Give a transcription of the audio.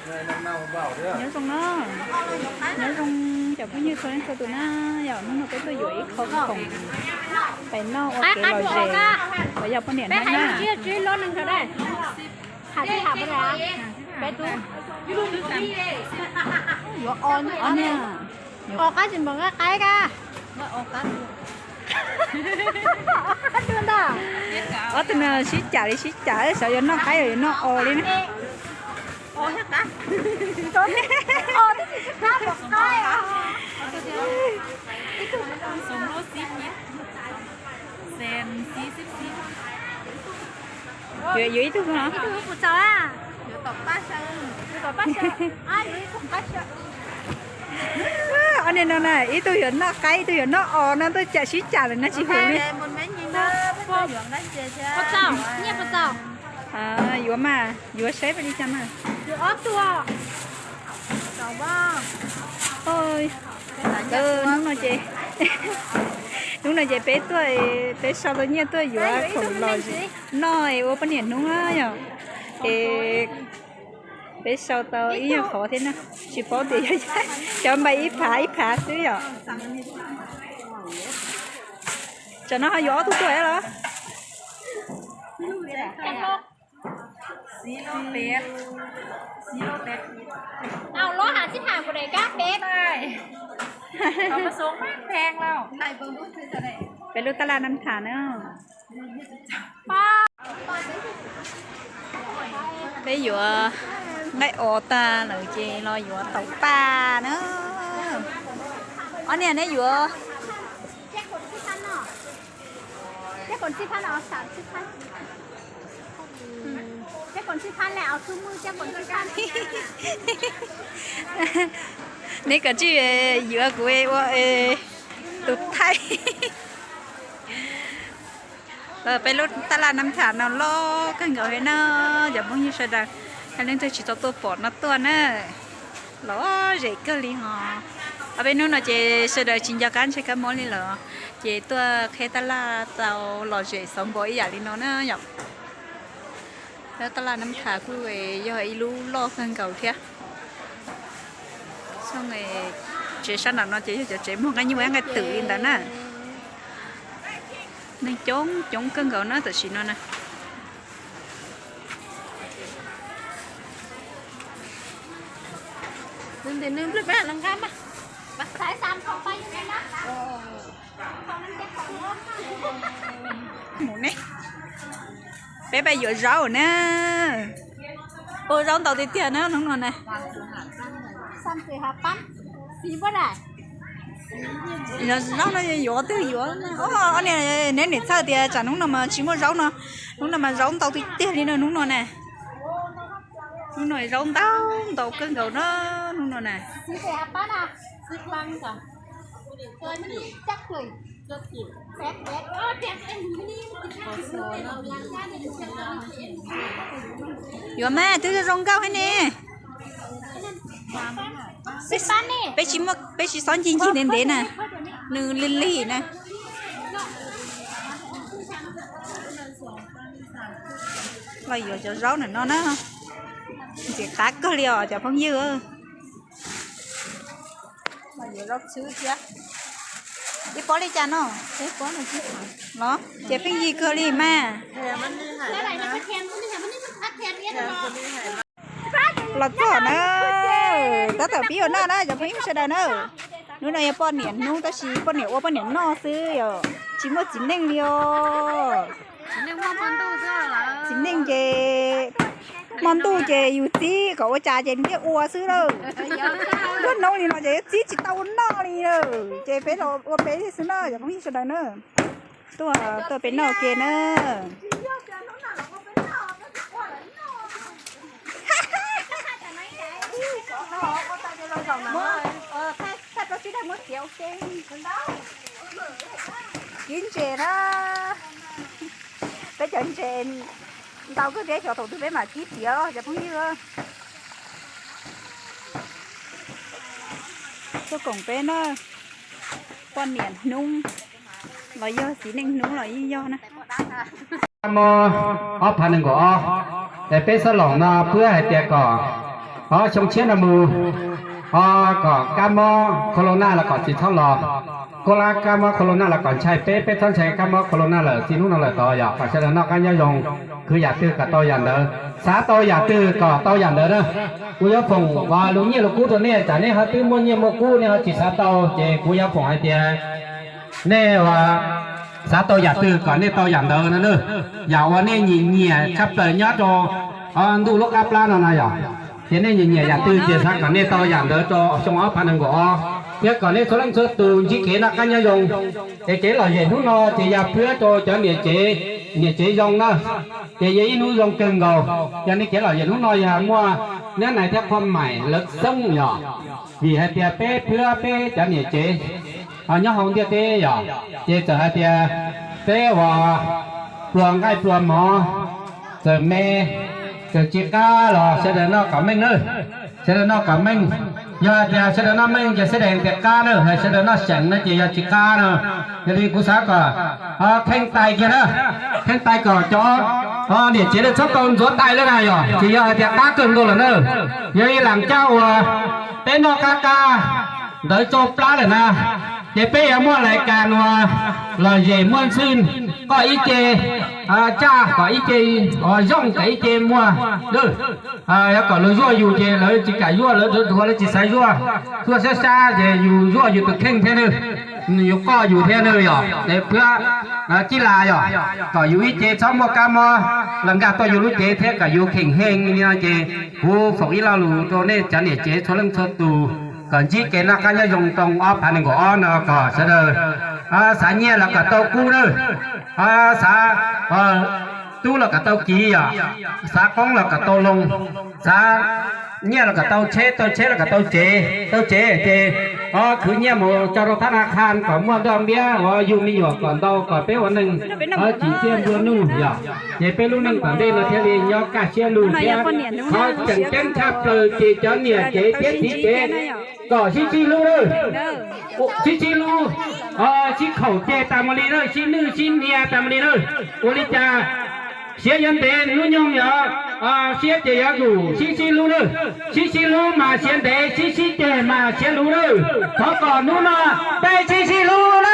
Nyob zoo na, nyob zoo cov phooj ywg txhua leej txhua tus na, yog hnub no peb tuaj yuav ib qho khoom pais noj ua kev lom zem uas yog poj niam hnub na. Yuav o, o niag, o qab tsis npaum nqaij qaib ka. Ob tug no sib cam li sib cam, xyov yuav noj qaib los yuav noj o li na. Yuav, yuav ib tug no. Ob niag no na, ib tug yuav noj qaib, ib tug yuav noj o no, tuaj cam sib cam lawm no tsis hwm li. Yuav mas, yuav saib peb li cas mas. Hnub no ces, hnub no ces peb tuaj, peb sau tau nyiaj tuaj yuav khoom lom zem noj es ua poj niam hnub na yom. Es peb sau tau ib nyuag qhov thiab na, tsis paub tias yog, cov npaim ib phav ib phav xwb yom. Tsam no ho yuav ob tug tuaj los? Peb lub tab laj nab tham na. Peb yuav nqaij os tag lawm ces los yuav taum paj na. Ob niag neb yuav neb kom tsij yuav kuv ua tus thaij. Peb lub tab laj nab tham no loj kawg nkaus li na, cov phooj ywg sawv daws, yog leej twg tsis tau tuaj pom no tuaj na, lom zem kawg li ho. Peb hnub no ces sawv daws tsis nco qab ntsej kab mob li lawm, ces tuaj qheb tab laj tau lom zem xov npos ib yam li no na yom. Lub tab laj nab tham kuj yog ib lub loj kawg nkaus thiab. Tsev sab nram no ces yog cov tsev muag nqaij nyuj nqaij twm li ntawd na. Neeg coob coob kawg nkaus na tam sim no na. Peb pab yuav zaub na. Ua zaub ntau tiag tiag na hnub no na. Zaub no yuav twg yuav. Neb niam txhawj tias tsam hnub no mas tsis muaj zaub no. Hnub no mas zaub ntau tiag tiag li na hnub no na. Hnub no zaub ntau ntau kawg nkaus na hnub no na. Yuav mas twb zoo nkauj thiab ne. Peb tsis muaj, peb tsis xob ncig ncig ntev ntev na, nws lig lig na. Los yuav cov zaub ntawm no na, ntxim qab kawg li os cov phooj ywg. Los yuav zaub txhwb thiab. Ib pob li cas no? Los ces pheej yig kawg li mas. Los txog na, tab tom pib ua noj na cov phooj ywg sawv daws na. Hnub no yog poj niam hnub tab sis poj niam ua poj niam noj xwb yom, tsis muaj txiv neej li os. Txiv neej ces hmo ntuj ces yus txib kom ua cas ces nws thiaj ua xwb lawm. Nruab hnub li no ces txib tsis tau noj li lawm ces peb los ua peb xwb na cov phooj ywg sawv daws na. Tuaj, tuaj peb noj ke na. Kib ntses na. Peb cov ntses ntau kawg thiab xyov thaum twg peb mam kib tiav cov phooj ywg. Tuaj koom peb na, poj niam hnub los yog txiv neej hnub los yeej yog na. Muaj ob phav nees nkaum ob, es peb xab loos no peb hais tias kom Ob xyoo tshiab no mus, o, kom kab mob corona los kom tsis txhob los, kab mob corona los kom ntshai peb, peb txhob ntshai kab mob corona lawm txij hnub no lawm tod yog kom sawv daws noj qab nyob zoo, khwv yam twg kom tau yam ntawd, xav tau yam twg kom tau yam ntawd na. Kuv yuav foom lus nyiaj lus kub rau nej, tsam nej ho twb muaj nyiaj muaj kub nej ho tsis xav tau ces kuv yuav foom hais tias nej ua xav tau yam twg kom nej tau yam ntawd no na. Yam uas nej nyiam nyiam tshaj plaws nyob rau ntuj lub qab plab no na yog, ces nej nyiam nyiam yam twg ces xav kom nej tau yam ntawd rau xyoo ob phav nees nkaum ob, thiab kom nej txhua leej txhua tus ntsib kev noj qab nyob zoo. Es kev lom zem hnub no ces yog pab rau cov niam tsev, niam tsev zoo na, ces yog ib hnub zoo kawg nkaus. Yog nej kev lom zem hnub no yog muaj nab nais thiab qhua maim lawv xoob yog, vim hais tias peb pab peb cov niam tsev nyob hauv ntiaj teb yog, ces txawm hais tias peb uas pluas nqaij pluas mov, txawm me, txawm tsis qab los sawv daws noj kom meej na, sawv daws noj kom meej. Yog hais tias sawv daws noj meej ces sawv daws tias qab na, hais sawv daws noj seem no ces yog tsis qab na. Yog li kuv xav kom kheej tais kiag na, kheej tais kom cov niam tsev lawv txhob tau ntxuav tais lawm na yog, tsis yog hais tias qab kawg nkaus lawm na. Yog ib lam caj uas peb noj qab qab ntawd tsau plab lawm na, ces peb yuav muaj lais kas uas lom zem muaj ntxhwj, koj ib ce tsaj kom ib ce, o, zoo kom ib ce muag na. Yog kom luag zuaj yus ces lawv tsis kam zuaj, lawv dhuav dhuav lawv tsis xav zuaj, zuaj sab sab ces yus zuaj yus tus kheej thiab na, yus qoj yus thiab na yog, es pab kib las yog, kom yus ib ce txhob muaj kab mob los nkag tuaj yus lub cev thiab kom yus kheem heej li no ces kuv foom ib lo lus rau nej cov niam tsev txhua leej txhua tus kom ntsib kev noj qab nyob zoo rau ob phav nees nkaum ob no kom sawv daws xav nyiaj los kom tau kub na, xav tub los kom tau kiv yog, xav qoob los kom tau loo, xav nyiaj los kom tau tsheb, tau tsheb los kom tau tsev, tau tsev ces khwv nyiaj mus tso rau thab na khan kom muaj nroj npiab uas yug me nyuam kom ntau kom peb ua neeg tsim txiaj nplua nuj yog. Ces peb lub neej tom ntej no thiaj li nyob kaj siab lug thiab. Qhov tseem ceeb tshaj plaws ces cov niam tsev thiab txiv tsev kom sib sib hlub lawm, sib sib hlub, sib khaum ceg tas mus li na, sib nwj sib hnia tas mus li na. Ua li cas siav yuav ntev hnub nyoog yog siab ces yuav zus, sib sib hlub na. Sib sib hlub mas siav ntev, sib sib ceg mas siav luv na. Thov kom hnub no peb sib sib hlub na.